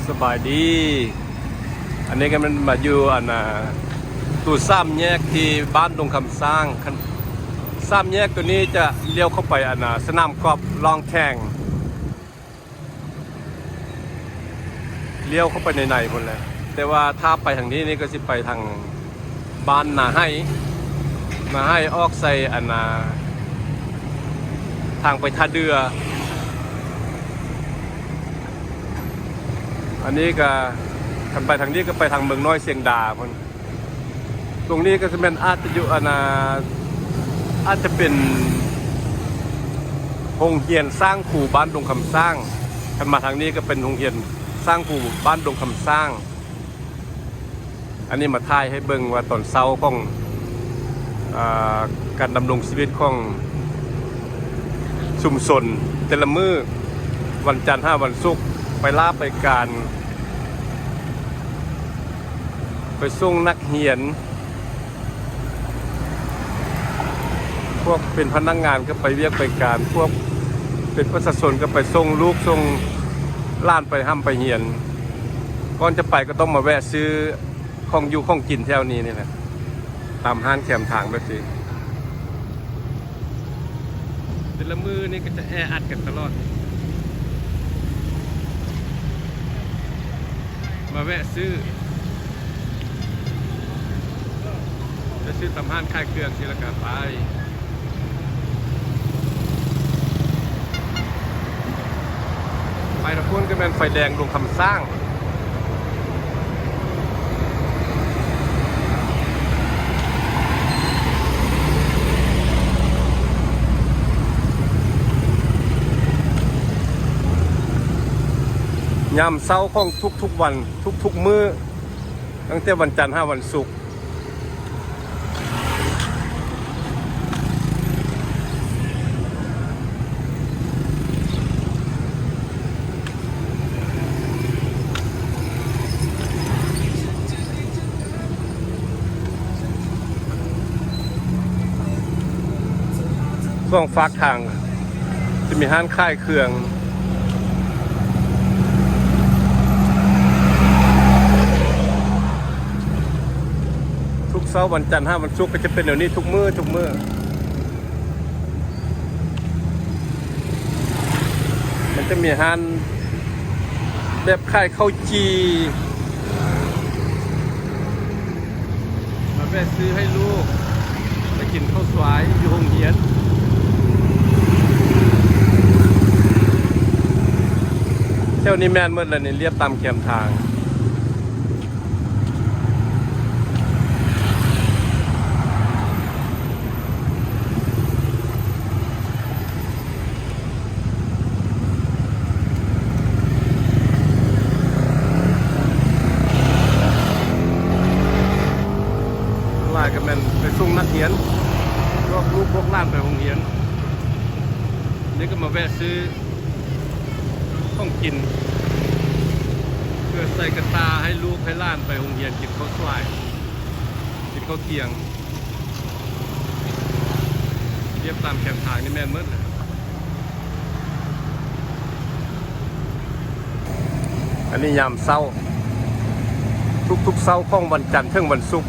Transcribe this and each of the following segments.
ສະບາຍດີ ອັນນີ້ກໍແມ່ນມາຢູ່ ອັນນ່າ ຕູ້ສາມແຍກທີ່ບ້ານດົງຄຳຊ້າງ. ຄັນ ສາມແຍກໂຕນີ້ຈະລ້ຽວເຂົ້າໄປ ອັນນ່າ ສະໜາມກອບລ່ອງແຂ່ງ ລ້ຽວເຂົ້າໄປໃນໆ ພຸ້ນແຫຼະ. ແຕ່ວ່າຖ້າໄປທາງນີ້ນີ້ກໍຊິໄປທາງ ບ້ານນາໄຮ່ ນາໄຮ່ອອກໃສ່ ອັນນ່າ ທາງໄປທ່າເດື່ອ. ອັນນີ້ກໍ ຄັນໄປທາງນີ້ກໍໄປທາງເມືອງນ້ອຍຊຽງດາພຸ້ນ. ຕົງນີ້ກໍຈະແມ່ນອາດຈະຢູ່ ອັນນ່າ ອາດຈະເປັນໂຮງຮຽນຊ້າງຄູບ້ານດົງຄຳຊ້າງ. ຄັນມາທາງນີ້ກໍເປັນໂຮງຮຽນຊ້າງຄູບ້ານດົງຄຳຊ້າງ. ອັນນີ້ມາຖ່າຍໃຫ້ເບິ່ງວ່າຕອນເຊົ້າຂອງ ອາ ການດຳລົງຊີວິດຂອງຊຸມຊົນແຕ່ລະມື້ ວັນຈັນຫາວັນສຸກ ໄປລາໄປການ ໄປສົ່ງນັກຮຽນ ພວກເປັນພະນັກງານກໍໄປວຽກໄປການ ພວກເປັນປະຊາຊົນກໍໄປສົ່ງລູກສົ່ງຫຼານໄປຮ່ຳໄປຮຽນ. ກ່ອນຈະໄປກໍຕ້ອງມາແວະຊື້ຂອງຢູ່ຂອງກິນແຖວນີ້ນີ້ແຫຼະ ຕາມຮ້ານແຄມທາງແບບນີ້. ແຕ່ລະມື້ນີ້ກໍຈະແອອັດກັນຕະຫຼອດ ມາແວະຊື້ ໄປຊື້ຕາມຮ້ານຂາຍເຄື່ອງຊີ້ ແລ້ວກໍໄປ ໄປທາງພຸ້ນກໍແມ່ນໄຟແດງດົງຄຳຊ້າງ. ຍາມເຊົ້າຂອງທຸກໆວັນ ທຸກໆມື້ ຕັ້ງແຕ່ວັນຈັນຫາວັນສຸກ ສອງຟາກທາງ ຈະມີຮ້ານຂາຍເຄື່ອງ ທຸກເຊົ້າວັນຈັນຫາວັນສຸກກໍຈະເປັນແນວນີ້ທຸກມື້ ທຸກມື້. ມັນຈະມີຮ້ານແບບຂາຍເຂົ້າຈີ່ ມາແວະຊື້ໃຫ້ລູກໄປກິນເຂົ້າສວາຍຢູ່ໂຮງຮຽນ. ແຖວນີ້ແມ່ນໝົດແລ້ວນີ້ ລຽບຕາມແຄມທາງ. ຫຼາຍກໍແມ່ນໄປສົ່ງນັກຮຽນ ພວກລູກພວກຫຼານໄປໂຮງຮຽນ. ນີ້ກໍມາແວະຊື້ຂອງກິນ ເພື່ອໃສ່ກະຕ່າໃຫ້ລູກໃຫ້ຫຼານໄປໂຮງຮຽນ ກິນເຂົ້າສວາຍ ກິນເຂົ້າທ່ຽງ. ລຽບຕາມແຄມທາງນີ້ແມ່ນໝົດແຫຼະ. ອັນນີ້ຍາມເຊົ້າ ທຸກໆເຊົ້າຂອງວັນຈັນເຖິງວັນສຸກ.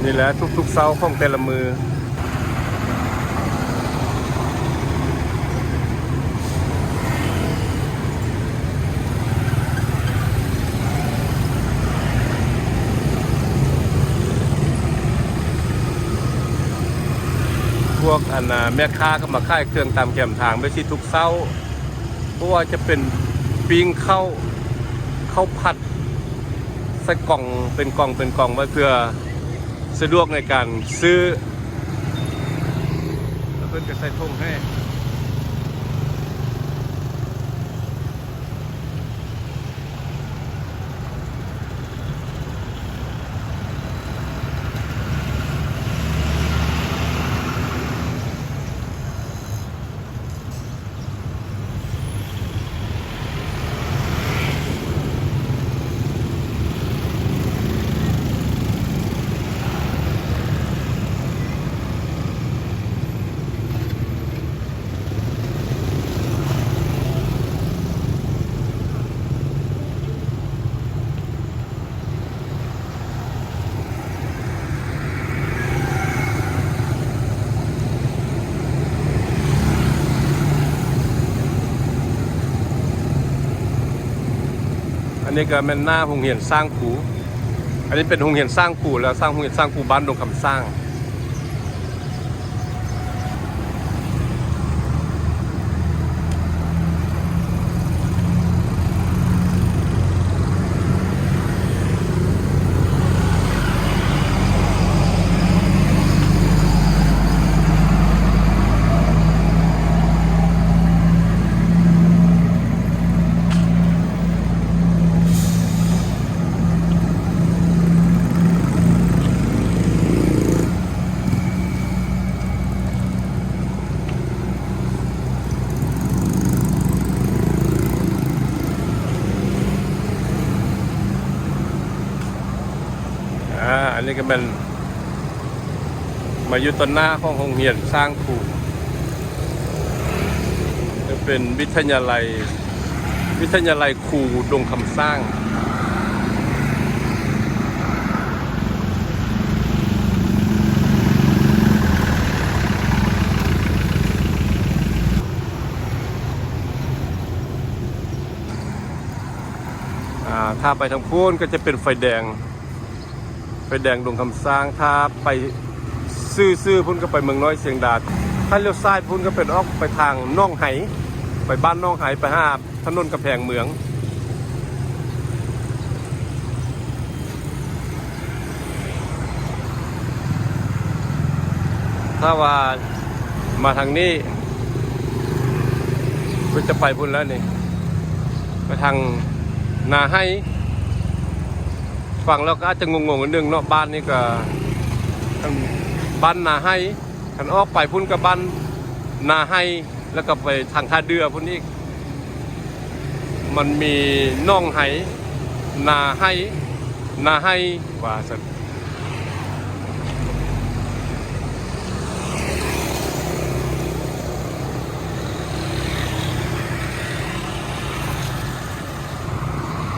ນີ້ແຫຼະ ທຸກໆເຊົ້າຂອງແຕ່ລະມື້. ພວກອັນນ່າ ແມ່ຄ້າກໍມາຂາຍເຄື່ອງຕາມແຄມທາງແບບຊີ້ທຸກເຊົ້າ ບໍ່ວ່າຈະເປັນປີ້ງເຂົ້າ ເຂົ້າຜັດ ໃສ່ກ່ອງເປັນກ່ອງເປັນກ່ອງໄວ້ ເພື່ອສະດວກໃນການຊື້ ແລ້ວເພິ່ນກໍໃສ່ຖົງໃຫ້. ເ ອັນນີ້ກໍແມ່ນໜ້າໂຮງຮຽນຊ້າງຄູ ອັນນີ້ເປັນໂຮງຮຽນຊ້າງຄູ ແລ້ວສ້າງໂຮງຮຽນຊ້າງຄູບ້ານດົງຄຳຊ້າງ. ອາ ອັນນີ້ກໍແມ່ນມາຢູ່ຕໍ່ໜ້າຂອງໂຮງຮຽນຊ້າງຄູ ເປັນວິທະຍາໄລ ວິທະຍາໄລຄູດົງຄຳຊ້າງ. ອາ ຖ້າໄປທາງພຸ້ນກໍຈະເປັນໄຟແດງ ໄຟແດງດົງຄຳຊ້າງ. ຖ້າໄປຊື່ໆ ພຸ້ນກໍໄປເມືອງນ້ອຍຊຽງດາ. ຖ້າລ້ຽວຊ້າຍພຸ້ນກໍເປັນອອກໄປທາງໜອງໄຮ ໄປບ້ານໜອງໄຮ ໄປຫາຖະໜົນກຳແພງເມືອງ. ຖ້າວ່າມາທາງນີ້ກໍຈະໄປພຸ້ນແລ້ວນີ້ ໄປທາງນາໄຮ. ຟັງແລ້ວກໍອາດຈະງົງໆ ໜ້ອຍໜຶ່ງເນາະ ບ້ານນີ້ກໍ ບ້ານນາໄຮ. ຄັນອອກໄປພຸ້ນກໍບ້ານນາໄຮ ແລ້ວກໍໄປທາງທ່າເດື່ອພຸ້ນອີກ ມັນມີໜອງໄຮ ນາໄຮ ນາໄຮ ວ່າຊັ້ນ.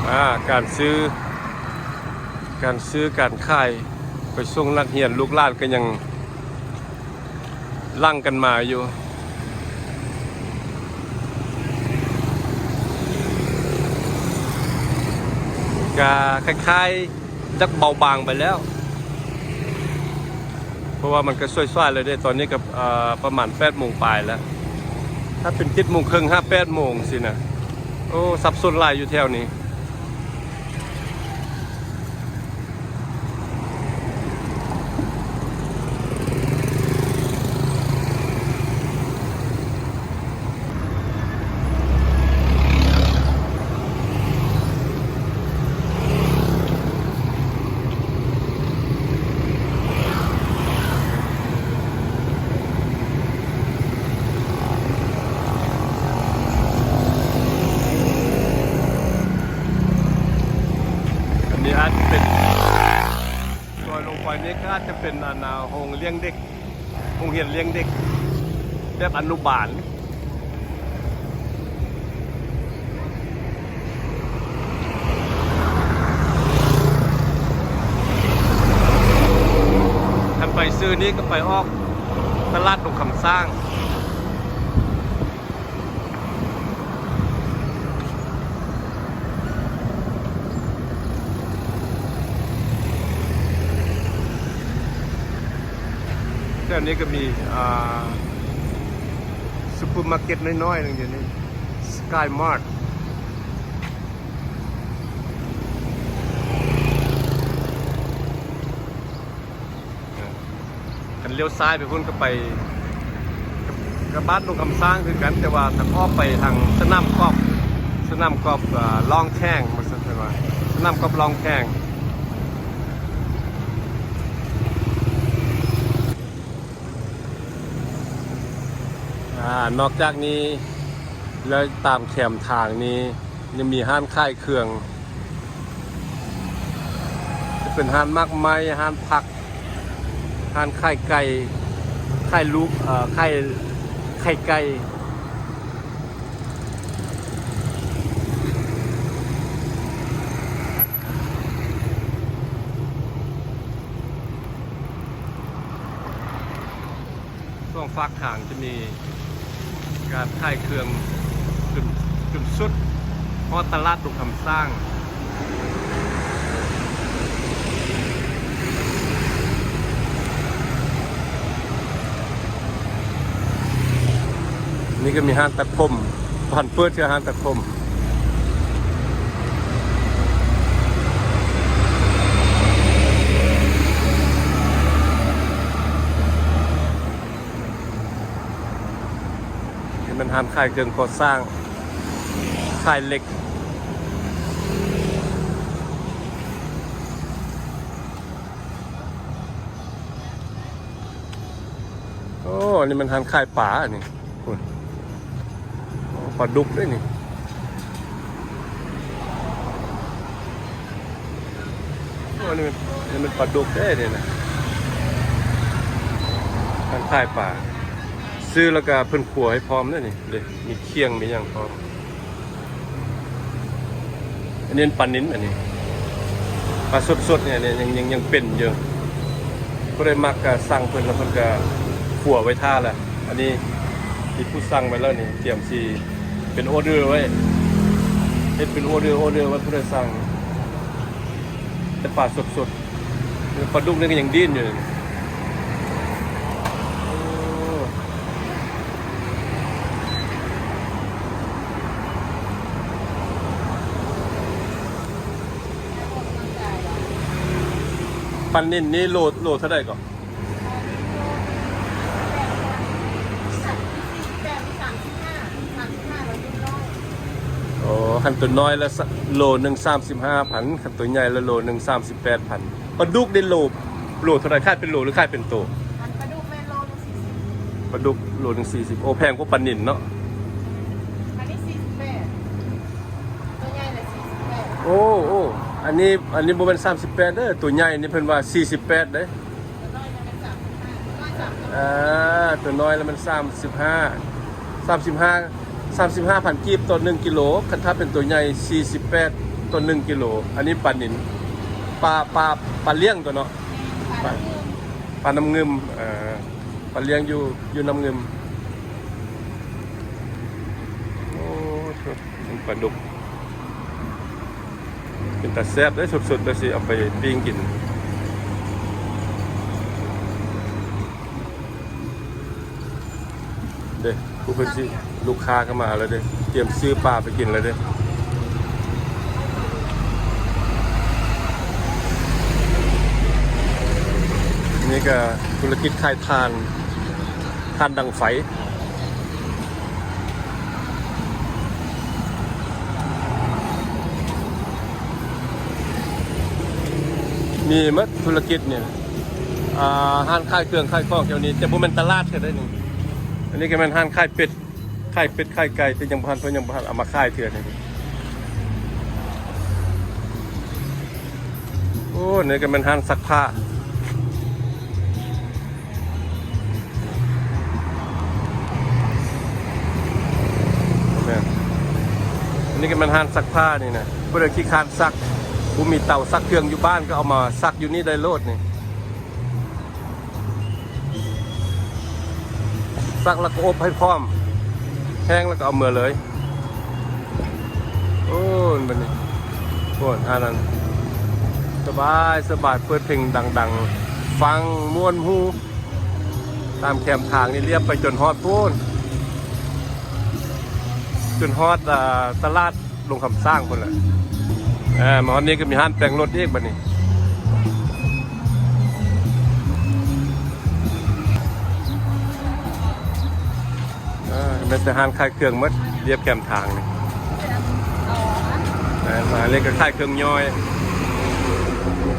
ອາ ການຊື້ ການຊື້ການຂາຍ ໄປສົ່ງນັກຮຽນ ລູກຫຼານກໍຍັງຫຼັ່ງກັນມາຢູ່ ກະຄ້າຍໆ ຈັກເບົາບາງໄປແລ້ວ ເພາະວ່າມັນກໍສວຍໆ ແລ້ວເດ້. ຕອນນີ້ກໍ ເອີ ປະມານແປດໂມງປາຍແລ້ວ ຖ້າເປັນເຈັດໂມງເຄິ່ງຫາແປດໂມງຊີ້ນະ. ໂອ້ ສັບສົນຫຼາຍຢູ່ແຖວນີ້. ອັນນີ້ອາດຈະເປັນ ຊອຍລົງໄປນີ້ກໍອາດຈະເປັນ ອັນ ໂຮງລ້ຽງເດັກ ໂຮງຮຽນລ້ຽງເດັກແບບອະນຸບານ. ຄັນໄປຊື່ນີ້ກໍໄປອອກຕະຫຼາດດົງຄຳຊ້າງ. ແຖວນີ້ກໍມີ ອ່າ ຊຸບເປີມາເກັດນ້ອຍໆ ໜຶ່ງຢູ່ນີ້ Sky Mart. ຄັນລ້ຽວຊ້າຍໄປພຸ້ນກໍໄປ ກໍບ້ານດົງຄຳຊ້າງຄືກັນ ແຕ່ວ່າທາງອອກໄປທາງສະໜາມກອບ ສະໜາມກອບ ເອີ ລ່ອງແຂງ ວ່າຊັ້ນເພິ່ນວ່າ ສະໜາມກອບລ່ອງແຂງ. ອາ ນອກຈາກນີ້ແລ້ວ ຕາມແຄມທາງນີ້ ຍັງມີຮ້ານຂາຍເຄື່ອງ ຈະເປັນຮ້ານໝາກໄມ້ ຮ້ານຜັກ ຮ້ານຂາຍໄກ່ ຂາຍລູກ ເອີ ຂາຍໄຂ່ໄກ່. ສອງຟາກທາງຈະມີການຂາຍເຄື່ອງຈົນ ຈົນສຸດຮອດຕະຫຼາດດົງຄຳຊ້າງ. ນີ້ກໍມີຮ້ານຕັດຜົມ ບໍ່ທັນເປີດເທື່ອຮ້ານຕັດຜົມ. ນີ້ແມ່ນຮ້ານຂາຍເຄື່ອງກໍ່ສ້າງ ຂາຍເຫຼັກ. ໂອ້ ອັນນີ້ແມ່ນຮ້ານຂາຍປາ ອັນນີ້ ພຸ້ນ ໂອ້ ປາດຸກເດ້ນີ້. ໂອ້ ນີ້ແມ່ນ ນີ້ແມ່ນປາດຸກເດ້ນີ້ນະ ຮ້ານຂາຍປາ ຊື້ແລ້ວກະເພິ່ນຂົ້ວໃຫ້ພ້ອມເດ້ນີ້ ເດ້ ມີຄ້ຽງມີຫຍັງພ້ອມ. ອັນນີ້ປານິນ ອັນນີ້ປາສົດໆ ນີ້ ອັນນີ້ຍັງ ຍັງ ຍັງເປັນຢູ່. ຜູ້ໃດມັກກະສັ່ງເພິ່ນ ແລ້ວເພິ່ນກະຂົ້ວໄວ້ຖ້າລະ. ອັນນີ້ມີຜູ້ສັ່ງໄວ້ແລ້ວນີ້ ຕຽມຊິເປັນອໍເດີໄວ້ ເຮັດເປັນອໍເດີ ອໍເດີໄວ້ ຜູ້ໃດສັ່ງ. ແຕ່ປາສົດໆ ປາດຸກນີ້ກໍຍັງດີ້ນຢູ່. ປານິນນີ້ໂລ ໂລເທົ່າໃດເກາະ? ໂອ້ ຄັນໂຕນ້ອຍລະ ໂລໜຶ່ງສາມສິບຫ້າພັນ ຄັນໂຕໃຫຍ່ລະໂລໜຶ່ງສາມສິບແປດພັນ. ປາດຸກນີ້ໂລ ໂລເທົ່າໃດ? ຂາຍເປັນໂລ ຫຼືຂາຍເປັນໂຕ? ອັນປາດຸກແມ່ນໂລໜຶ່ງສີ່ສິບ ປາດຸກໂລໜຶ່ງສີ່ສິບ. ໂອ້ ແພງກວ່າປານິນເນາະ. ອັນນີ້ສີ່ສິບແປດ ໂຕໃຫຍ່ລະສີ່ສິບແປດ. ໂອ້ ໂອ້ ອັນນີ້ ອັນນີ້ບໍ່ແມ່ນສາມສິບແປດເດີ ໂຕໃຫຍ່ນີ້ເພິ່ນວ່າສີ່ສິບແປດເດ້. ອ່າ ຕົວນ້ອຍລະແມ່ນສາມສິບຫ້າ ສາມສິບຫ້າ ສາມສິບຫ້າພັນກີບຕໍ່ໜຶ່ງກິໂລ. ຄັນຖ້າເປັນຕົວໃຫຍ່ ສີ່ສິບແປດຕໍ່ໜຶ່ງກິໂລ. ອັນນີ້ປານິນ ປາ ປາ ປາລ້ຽງຕົວເນາະ. ປາ ປານ້ຳງື່ມ ເອີ ປາລ້ຽງຢູ່ ຢູ່ນ້ຳງື່ມ. ໂອ້ ປາດຸກ ເປັນຕາແຊບເດ້ ສົດໆ ແລ້ວຊິເອົາໄປປີ້ງກິນເດ້. ຜູ້ເພິ່ນຊິ ລູກຄ້າກໍມາແລ້ວເດ້ ຕຽມຊື້ປາໄປກິນແລ້ວເດ້. ນີ້ກໍທຸລະກິດຂາຍຖ່ານ ຖ່ານດັງໄຟ. ມີໝົດທຸລະກິດນີ້ ອ່າ ຮ້ານຂາຍເຄື່ອງຂາຍຂອງແຖວນີ້ ແຕ່ບໍ່ແມ່ນຕະຫຼາດເທື່ອໃດນີ້. ອັນນີ້ກໍແມ່ນຮ້ານຂາຍເປັດ ຂາຍເປັດຂາຍໄກ່ ແຕ່ຍັງບໍ່ທັນ ເພິ່ນຍັງບໍ່ທັນເອົາມາຂາຍເທື່ອນີ້. ໂອ້ ນີ້ກໍແມ່ນຮ້ານຊັກຜ້າ. ແມ່ນ ອັນນີ້ກໍແມ່ນຮ້ານຊັກຜ້ານີ້ນະ. ຜູ້ໃດຂີ້ຄ້ານຊັກ ບໍ່ມີເຕົາຊັກເຄື່ອງຢູ່ບ້ານ ກໍເອົາມາຊັກຢູ່ນີ້ໄດ້ໂລດນີ້. ຊັກແລ້ວກໍອົບໃຫ້ພ້ອມ ແຫ້ງແລ້ວກໍເອົາເມືອເລີຍ. ໂອ້ຍ ບັດນີ້ ໂອ້ຍ ອັນນັ້ນ ສະບາຍ ສະບາຍ ເປີດເພງດັງໆ ຟັງມ່ວນຫູ. ຕາມແຄມທາງນີ້ລຽບໄປຈົນຮອດພຸ້ນ ຈົນຮອດ ອ່າ ຕະຫຼາດ ລົງຄຳສ້າງພຸ້ນແຫຼະ. ເອີ ມາຮອດນີ້ກໍມີຮ້ານແປງລົດອີກບັດນີ້. ເອີ ແມ່ນແຕ່ຮ້ານຂາຍເຄື່ອງໝົດ ລຽບແຄມທາງນີ້. ເອີ ມານີ້ກໍຂາຍເຄື່ອງຍ່ອຍ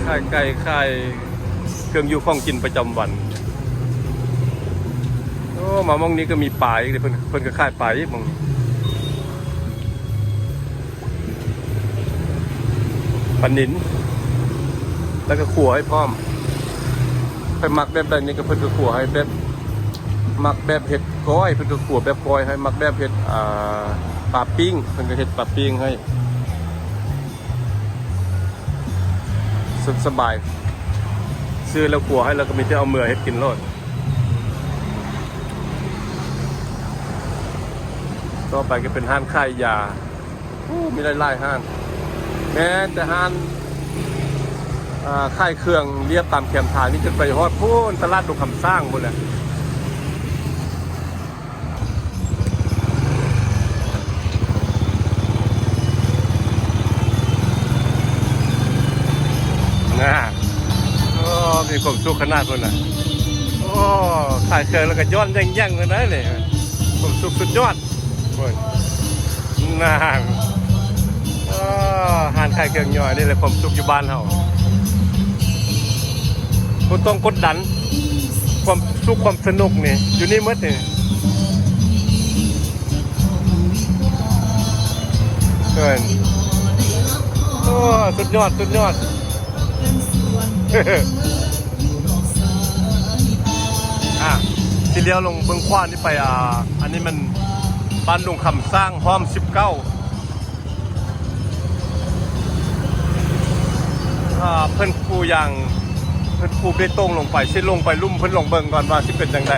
ຂາຍໄກ່ ຂາຍເຄື່ອງຢູ່ຂອງກິນປະຈຳວັນ. ໂອ້ ມາໝ່ອງນີ້ກໍມີປາອີກເດ້ ເພິ່ນ ເພິ່ນກໍຂາຍປາອີກໝ່ອງນີ້. ປານິນ ແລ້ວກໍຂົ້ວໃຫ້ພ້ອມ. ໃຜມັກແບບໃດນີ້ກໍເພິ່ນກໍຂົ້ວໃຫ້ ແບບ ມັກແບບເຮັດກ້ອຍ ເພິ່ນກໍຂົ້ວແບບກ້ອຍໃຫ້ ມັກແບບເຮັດ ອ່າ ປາປີ້ງ ເພິ່ນກໍເຮັດປາປີ້ງໃຫ້. ສະ ສະບາຍ ຊື້ແລ້ວຂົ້ວໃຫ້ ແລ້ວກໍມີແຕ່ເອົາເມືອເຮັດກິນໂລດ. ຕໍ່ໄປກໍເປັນຮ້ານຂາຍຢາ. ໂອ້ ມີຫຼາຍໆຮ້ານ. ແມ່ນແຕ່ຮ້ານ ເອີ ຂາຍເຄື່ອງລຽບຕາມແຄມທາງນີ້ ຈົນໄປຮອດພຸ້ນ ຕະຫຼາດດົງຄຳຊ້າງພຸ້ນແຫຼະ. ນະ ໂອ້ ມີຄວາມສຸກຂະໜາດພຸ້ນນະ. ໂອ້ ຂາຍເຄື່ອງແລ້ວກໍຍ້ອນແຢ້ງໆເລີຍນະນີ້ ຄວາມສຸກສຸດຍອດ. ໂອ້ຍ ນານ ເອີ ຮ້ານຂາຍເຄື່ອງຍ່ອຍນີ້ແຫຼະ ຄວາມສຸກຢູ່ບ້ານເຮົາ ບໍ່ຕ້ອງກົດດັນ. ຄວາມສຸກຄວາມສະໜຸກນີ້ຢູ່ນີ້ໝົດນີ້. ເອີ ໂອ້ ສຸດຍອດ ສຸດຍອດ. ອ່າ ຊິລ້ຽວລົງເບື້ອງຂວານີ້ໄປ ອ່າ ອັນນີ້ມັນບ້ານດົງຄຳຊ້າງ ຮ່ອມສິບເກົ້າ. ອ່າ ເພິ່ນປູຢາງ ເພິ່ນປູເບຕົງລົງໄປ ຊິລົງໄປລຸ່ມເພິ່ນ ລອງເບິ່ງກ່ອນວ່າຊິເປັນຈັ່ງໃດ.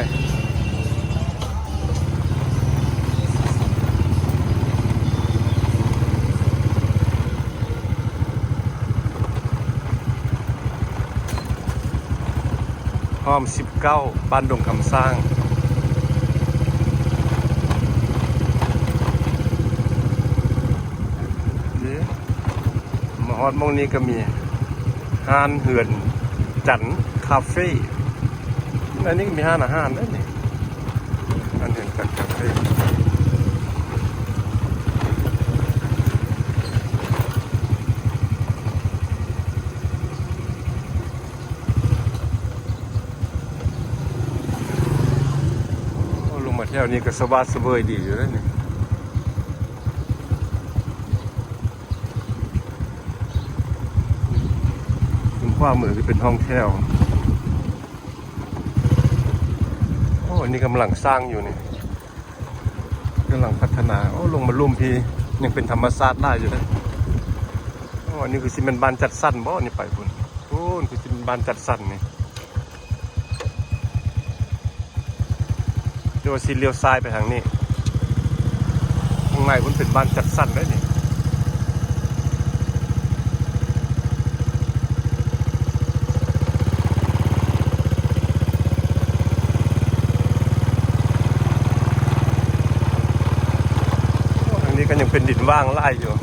ຮ່ອມສິບເກົ້າ ບ້ານດົງຄຳຊ້າງ. ນີ້ ມາຮອດໝ່ອງນີ້ກໍມີຮ້ານເຮືອນຈັນຄາເຟ. ອັນນີ້ກໍມີຮ້ານອາຫານເດ້ນີ້. ອັນເຫັນກັນກາເຟ. ໂອ້ ລົງມາແຖວນີ້ກໍສະບາຍສະເບີຍດີຢູ່ເດ້ນີ້. ທາງຂວາມືຈະເປັນຫ້ອງແຖວ. ໂອ້ ອັນນີ້ກຳລັງສ້າງຢູ່ນີ້ ກຳລັງພັດທະນາ. ໂອ້ ລົງມາລຸ່ມພີ້ ຍັງເປັນທຳມະຊາດຫຼາຍຢູ່ເດ້. ໂອ້ ອັນນີ້ຄືຊິແມ່ນບ້ານຈັດສັນບໍ ນີ້ໄປພຸ້ນ ພຸ້ນຄືຊິແມ່ນບ້ານຈັດສັນນີ້. ແຕ່ວ່າຊິລ້ຽວຊ້າຍໄປທາງນີ້ ຂ້າງໃນພຸ້ນເປັນບ້ານຈັດສັນເດ້ນີ້. ໂອ້ ທາງນີ້ກໍຍັງເປັນດິນຫວ່າງຫຼາຍຢູ່.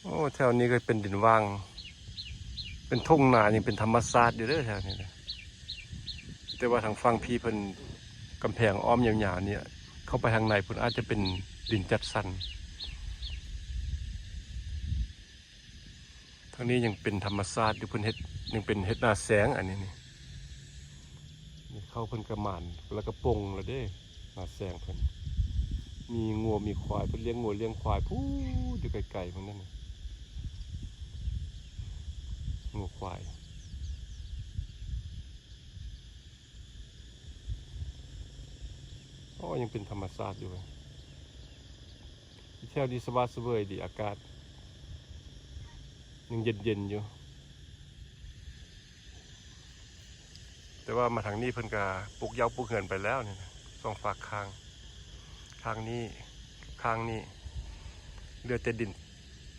ໂອ້ ແຖວນີ້ກໍເປັນດິນຫວ່າງ ເປັນທົ່ງນາ ຍັງເປັນທຳມະຊາດຢູ່ເດີແຖວນີ້ນະ. ແຕ່ວ່າທາງຝັ່ງພີ້ເພິ່ນ ກຳແພງອ້ອມຍາວໆນີ້ ເຂົ້າໄປທາງໃນພຸ້ນອາດຈະເປັນດິນຈັດສັນ. ທາງນີ້ຍັງເປັນທຳມະຊາດຢູ່ ເພິ່ນເຮັດ ຍັງເປັນເຮັດນາແຊງ. ອັນນີ້ນີ້ ນີ້ເຂົ້າເພິ່ນກະໝານ ແລ້ວກະປົງແລ້ວເດ້ ນາແຊງເພິ່ນ. ມີງົວມີຄວາຍ ເພິ່ນລ້ຽງງົວລ້ຽງຄວາຍ ພູ້ນຢູ່ໄກໆພຸ້ນນັ້ນ ງົວຄວາຍ. ໂອ້ ຍັງເປັນທຳມະຊາດຢູ່ເວີຍ. ແຖວນີ້ສະບາຍສະເບີຍດີ ອາກາດຍັງເຢັນໆຢູ່. ແຕ່ວ່າມາທາງນີ້ເພິ່ນກະປູກເຫຍ້າປູກເຮືອນໄປແລ້ວນີ້ນະ ສອງຟາກຂ້າງ ຂ້າງນີ້ກັບຂ້າງນີ້ ເຫຼືອແຕ່ດິນ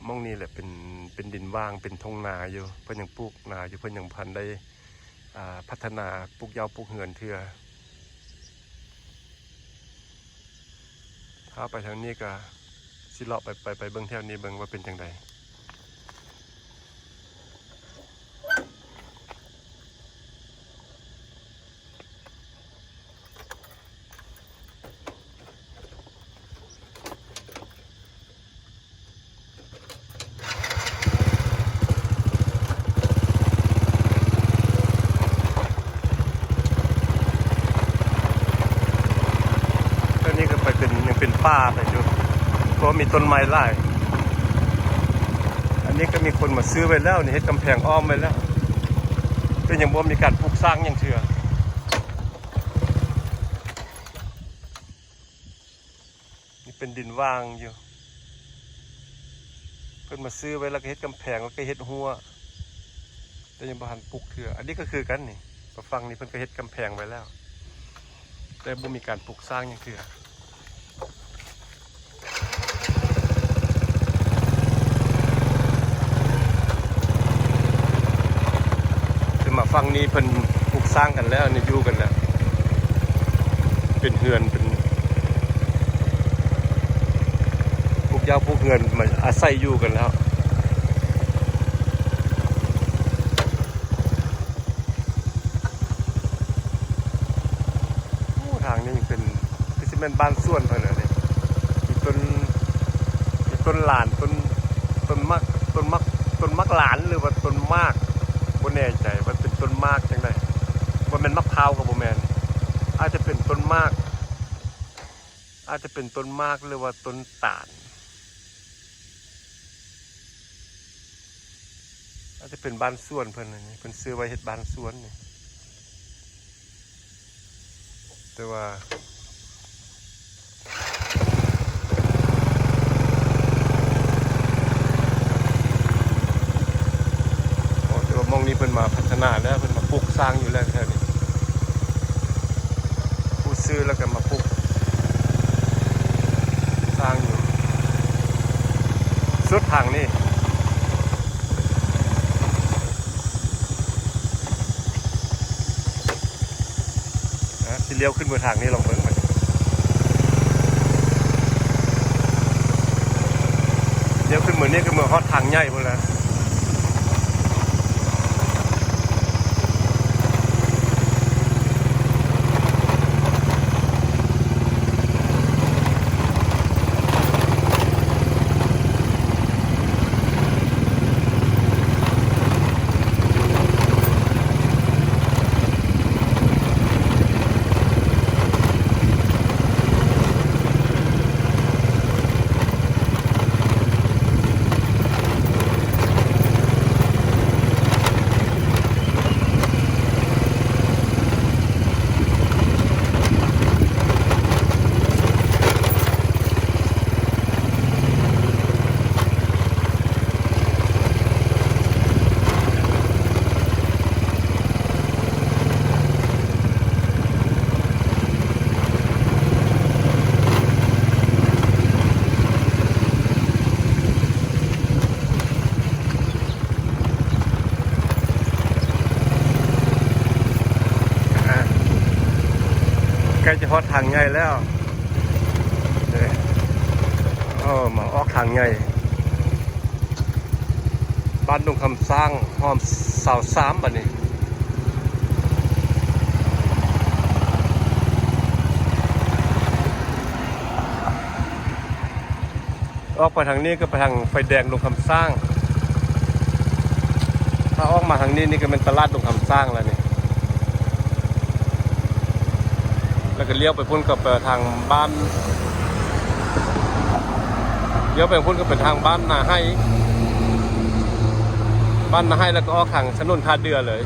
ໝ່ອງນີ້ແຫຼະເປັນ ເປັນດິນຫວ່າງ ເປັນທົ່ງນາຢູ່. ເພິ່ນຍັງປູກນາຢູ່ ເພິ່ນຍັງບໍ່ທັນໄດ້ ອ່າ ພັດທະນາປູກເຫຍ້າປູກເຮືອນເທື່ອ. ຖ້າໄປທາງນີ້ກະຊິເລາະໄປ ໄປ ໄປເບິ່ງແຖວນີ້ເບິ່ງວ່າເປັນຈັ່ງໃດ. ໂ ປ່າໄປຢູ່ ເພາະມີຕົ້ນໄມ້ຫຼາຍ. ອັນນີ້ກໍມີຄົນມາຊື້ໄວ້ແລ້ວນີ້ ເຮັດກຳແພງອ້ອມໄວ້ແລ້ວ ແຕ່ຍັງບໍ່ມີການປຸກສ້າງຫຍັງເທື່ອ. ນີ້ເປັນດິນຫວ່າງຢູ່ ເພິ່ນມາຊື້ໄວ້ແລ້ວກໍເຮັດກຳແພງ ແລ້ວກໍເຮັດຮົ້ວ ແຕ່ຍັງບໍ່ທັນປຸກເທື່ອ. ອັນນີ້ກໍຄືກັນນີ້ ຝັ່ງນີ້ເພິ່ນກໍເຮັດກຳແພງໄວ້ແລ້ວ ແຕ່ບໍ່ມີການປຸກສ້າງຫຍັງເທື່ອ. ແຕ່ມາຝັ່ງນີ້ເພິ່ນປຸກສ້າງກັນແລ້ວ ນີ້ຢູ່ກັນແລ້ວ ເປັນເຮືອນ ເປັນ ປູກຫຍ້າປູກເຮືອນ ມາອາໄສຢູ່ກັນແລ້ວ. ໂອ້ ທາງນີ້ເປັນ ຄືຊິແມ່ນບ້ານສວນເພິ່ນແຫຼະນີ້ ມີຕົ້ນ ມີຕົ້ນຫຼານ ຕົ້ນ ຕົ້ນໝາກ ຕົ້ນໝາກ ຕົ້ນໝາກຫຼານ ຫຼືວ່າຕົ້ນໝາກ ບໍ່ແນ່ໃຈວ່າເປັນຕົ້ນໝາກຈັ່ງໃດ ບໍ່ແມ່ນໝາກພ້າວກໍບໍ່ແມ່ນ ອາດຈະເປັນຕົ້ນໝາກ ອາດຈະເປັນຕົ້ນໝາກ ຫຼືວ່າຕົ້ນຕານ. ອາດຈະເປັນບ້ານສວນເພິ່ນນີ້ ເພິ່ນຊື້ໄວ້ເຮັດບ້ານສວນນີ້ ແຕ່ວ່າ ອໍ ແຕ່ວ່າໝ່ອງນີ້ເພິ່ນມາພັດທະນາແລ້ວ ເພິ່ນມາປຸກສ້າງຢູ່ແລ້ວແຖວນີ້ ຜູ້ຊື້ແລ້ວກໍມາປຸກສ້າງຢູ່ສຸດທາງນີ້. ອ່າ ຊິລ້ຽວຂຶ້ນເບິ່ງທາງນີ້ ລອງເບິ່ງ ລ້ຽວຂຶ້ນເບິ່ງນີ້ ຂຶ້ນເບິ່ງຮອດທາງໃຫຍ່ພຸ້ນແຫຼະ. ອ່າ ໃກ້ຈະຮອດທາງໃຫຍ່ແລ້ວ ເອີ ເອົາມາອອກທາງໃຫຍ່ ບ້ານດົງຄຳຊ້າງ ຮ່ອມຊາວສາມ ບາດນີ້. ອອກໄປທາງນີ້ກໍໄປທາງໄຟແດງດົງຄຳຊ້າງ ຖ້າອອກມາທາງນີ້ນີ້ກໍແມ່ນຕະຫຼາດດົງຄຳຊ້າງແລ້ວນີ້ ແລ້ວກໍລ້ຽວໄປພຸ້ນກໍໄປທາງບ້ານ ລ້ຽວໄປພຸ້ນກໍໄປທາງບ້ານນາໄຮ່ ບ້ານນາໄຮ່ ແລ້ວກໍອອກທາງຖະໜົນທ່າເດື່ອເລີຍ.